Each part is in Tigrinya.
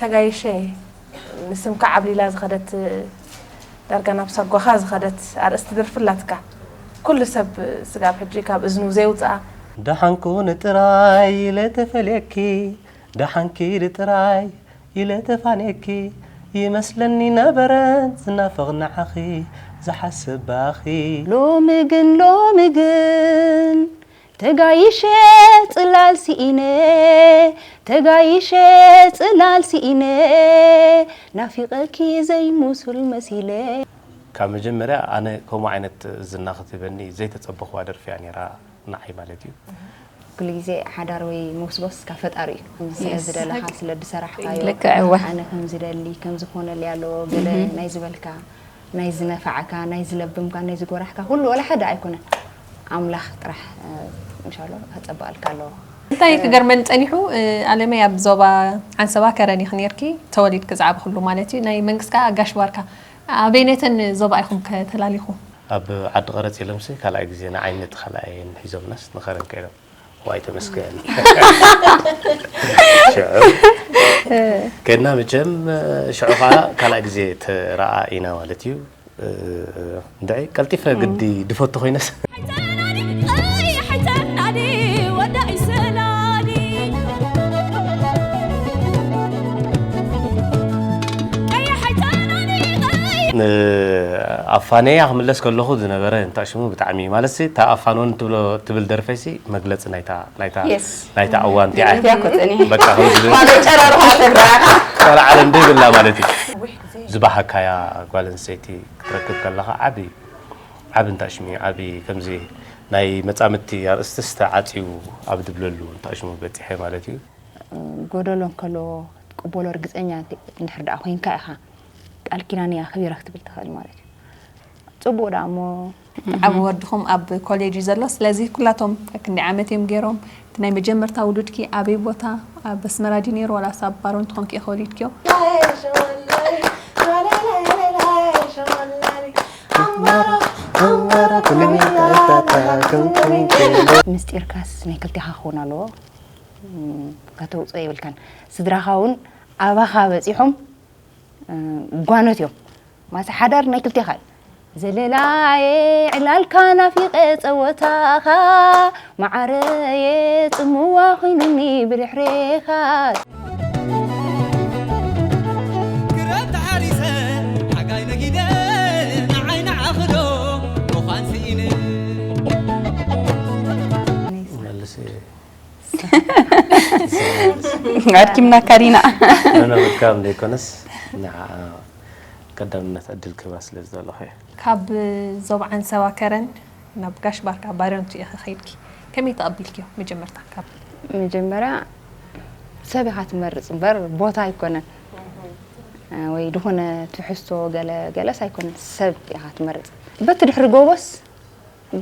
ተጋይሸ ንስምካ ዓብሊላ ዝኸደት፣ ዳርጋ ናብ ሳጓኻ ዝኸደት ኣርእስቲ ደርፊ ኣላትካ። ኩሉ ሰብ ስጋብ ሕጂ ካብ እዝኑ ዘየውፅኣ። ደሓንኩ ንጥራይ ኢለ ተፈልየኪ፣ ደሓንኪ ንጥራይ ኢለ ተፋንየኪ፣ ይመስለኒ ነበረ ዝናፍቕ ንዓኺ ዝሓስብ ባኺ። ሎሚ ግን፣ ሎሚ ግን ተጋይሸ ጽላል ስኢነ፣ ተጋይሸ ጽላል ስኢነ፣ ናፊቐኪ ዘይምሱል መሲለ። ካብ መጀመርያ ኣነ ከምኡ ዓይነት ዝና ክትህበኒ ዘይተጸበኽዋ ደርፊ እያ ነይራ ንዓይ ማለት እዩ። ኩሉ ግዜ ሓዳር ወይ ምውስቦስ ካብ ፈጣሪ እዩ። ከምዚ ስለ Yes. ዝደለኻ፣ ስለ ዝሰራሕካዮ፣ ልክዕ፣ እወ። ኣነ ከምዚ ደሊ፣ ከምዚ ክኾነለይ ኣለዎ፣ ገለ እህ። ናይ ዝበልካ፣ ናይ ዝነፋዕካ፣ ናይ ዝለብምካ፣ ናይ ዝጎራሕካ፣ ኩሉ ወላ ሓደ ኣይኮነን። ኣምላኽ ጥራሕ፣ እ፣ ኢንሻላህ ከጸብቐልካ ኣለዎ። እንታይ ክገርመኒ ጸኒሑ፣ እ፣ ኣለመይ ኣብ ዞባ ዓንሰባ ከረን ኢኺ ነርኪ፣ ተወሊድኪ ዝዓበኽሉ ማለት እዩ። ናይ መንግስካ ጋሽ ባርካ፣ ኣበይነተን ዞባ ኢኹም ከተላሊኹ? ኣብ ዓዲ ቀረጽ ኢሎምሲ ካልኣይ ግዜ ንዓይነት ካልኣየን ሒዞምናስ ንኸረን ከይዶም። ዋይ ተመስገን። ሽዑ ከድና መቸም፣ ሽዑ ኸዓ ካልኣይ ግዜ ተረኣኢና ማለት እዩ። እንድዒ ቀልጢፈ ግዲ ድፈቱ ኮይነስ። ንኣፋነያ ክምለስ ከለኹ ዝነበረ እንታይ ሽሙ ብጣዕሚ፣ ማለትሲ፣ እታ ኣፋንወን ትብሎ፣ ትብል ደርፈይሲ መግለጺ ናይታ፣ ናይታ፣ Yes። ናይታ እዋን እቲኣ። እቲኣ እኮ ጸኒሐ። በቃ፣ ከምዚ ማለት ጨረርኻ ተረኣኻ። ጸረ ዓለም ዘይብላ ማለት እዩ። ዝበሃካያ ጓል ኣንስተይቲ ክትረክብ ከለኻ ዓቢ፣ ዓቢ እንታይ ሽሙ፣ ዓቢ ከምዚ ናይ መጻምድቲ ኣርእስትስ ተዓጽዩ ኣብ ድብለሉ እንታይ ሽሙ በጺሐ ማለት እዩ። ጎደሎ እንከሎ ክትቅበሎ ርግጸኛ እንድሕር ደኣ ኮይንካ ኢኻ፣ ቃል ኪዳን እያ ኣኽቢረ ክትብል ትኽእል ማለት እዩ። ጽቡቕ ደኣ እሞ። ዓቢ ወድኹም ኣብ ኮሌጅ እዩ ዘሎ። ስለዚ ኩላቶም ክንደይ ዓመት እዮም ገይሮም? እቲ ናይ መጀመርታ ውሉድኪ ኣበይ ቦታ? ኣብ ኣስመራ ድዩ ነይሩ ዋላስ ኣብ ባሮ እንትኾንኪ ኢኺ ወሊድክዮ? ምስጢርካስ ናይ ክልቴኻ ክኸውን ኣለዎ። እም፣ ከተውፅኦ የብልካን። ስድራኻ እውን ኣባኻ በፂሖም፣ እ፣ ጓኖት እዮም። ማሳ ሓዳር ናይ ክልቴኻ እዩ። ዘለላየ ዕላልካ ናፊቐ ጸወታኻ፣ ማዓረየ ጽምዋ ኮይኑኒ ብድሕሬኻ። ክረምቲ ሓሪሰ ሓጋይ ነጊደ ንዓይ ንዓኽዶ ምዃን ስኢነ። መልስ። ኣድኪምናካ ዲና። መነብትካ ከም ዘይኮነስ ንዓ ቀዳምነት ዕድል ክህባ ስለ ዝደለኹ እየ። ካብ ዞባ ዓንሰባ ከረን ናብ ጋሽ ባርካ ባርዮንቱ ኢኺ ከይድኪ። ከመይ ተቐቢልክዮ መጀመርታ? ካብ መጀመርያ ሰብ ኢኻ ትመርጽ እምበር ቦታ ኣይኮነን። እ፣ ወይ ዝኾነ ትሕዝቶ ገለ ገለስ ኣይኮነን፣ ሰብ ኢኻ ትመርጽ። በቲ ድሕሪ ጎቦስ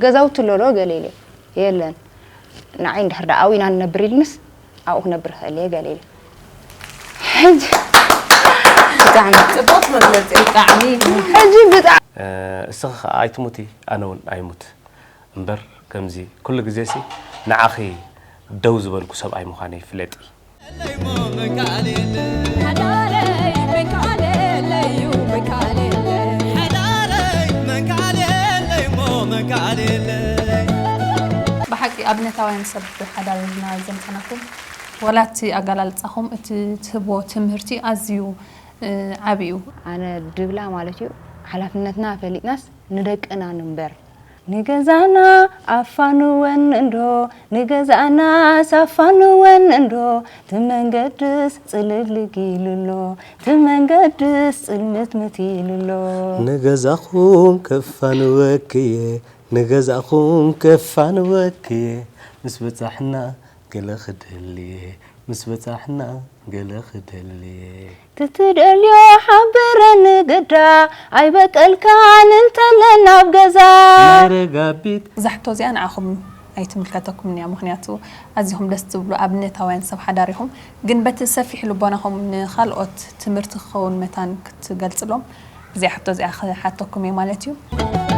ገዛውቲ ኣሎ ዶ ገለ ኢለ፣ የለን። ንዓይ እንድሕር ደኣ ኣብኡ ኢና ንነብር ኢልንስ ኣብኡ ክነብር እኽእል እየ ገለ ኢለ። ሕጂ ብጣዕሚ ጽቡቕ መግለጺ። ብጣዕሚ። ሕጂ ብጣዕሚ እ፣ እስኺ ኸኣ ኣይትሙቲ፣ ኣነ እውን ኣይሙት። እምበር ከምዚ ኩሉ ግዜሲ ንዓኺ ደው ዝበልኩ ሰብኣይ ምዃነይ ፍለጢ። ብሓቂ ኣብነታውያን ሰብ ሓዳር ኢና ዘምጸናኩም። ዋላ እቲ ኣገላልጻኹም፣ እቲ ትህቦ ትምህርቲ ኣዝዩ፣ እ፣ ዓቢ እዩ። ኣነ ድብላ ማለት እዩ፣ ሓላፍነትና ፈሊጥናስ ንደቅና ንንበር። ንገዛና ኣፋንወን እንዶ፣ ንገዛናስ ኣፋንወን እንዶ፣ እቲ መንገድስ ጽልግልግ ኢሉ ኣሎ፣ እቲ መንገድስ ጽልምትምት ኢሉ ኣሎ። ንገዛኹም ከፋንወክየ፣ ንገዛኹም ከፋንወክየ፣ ምስ በጻሕና ገለ ክደልየ፣ ምስ በጻሕና ገለ ክደልየ። ትትደልዮ ሓብረኒ ግዳ፣ ኣይበቀልካን እንተለን ኣብ ገዛ። ናይ ረጋቢት። እዛ ሕቶ እዚኣ ንዓኹም ኣይትምልከተኩምን እያ። ምኽንያቱ ኣዚኹም ደስ ትብሉ ኣብነታውያን ሰብ ሓዳር ኢኹም። ግን በቲ ሰፊሕ ልቦናኹም ንኻልኦት ትምህርቲ ክኸውን መታን ክትገልጽሎም እዚኣ ሕቶ እዚኣ ክሓተኩም እየ ማለት እዩ።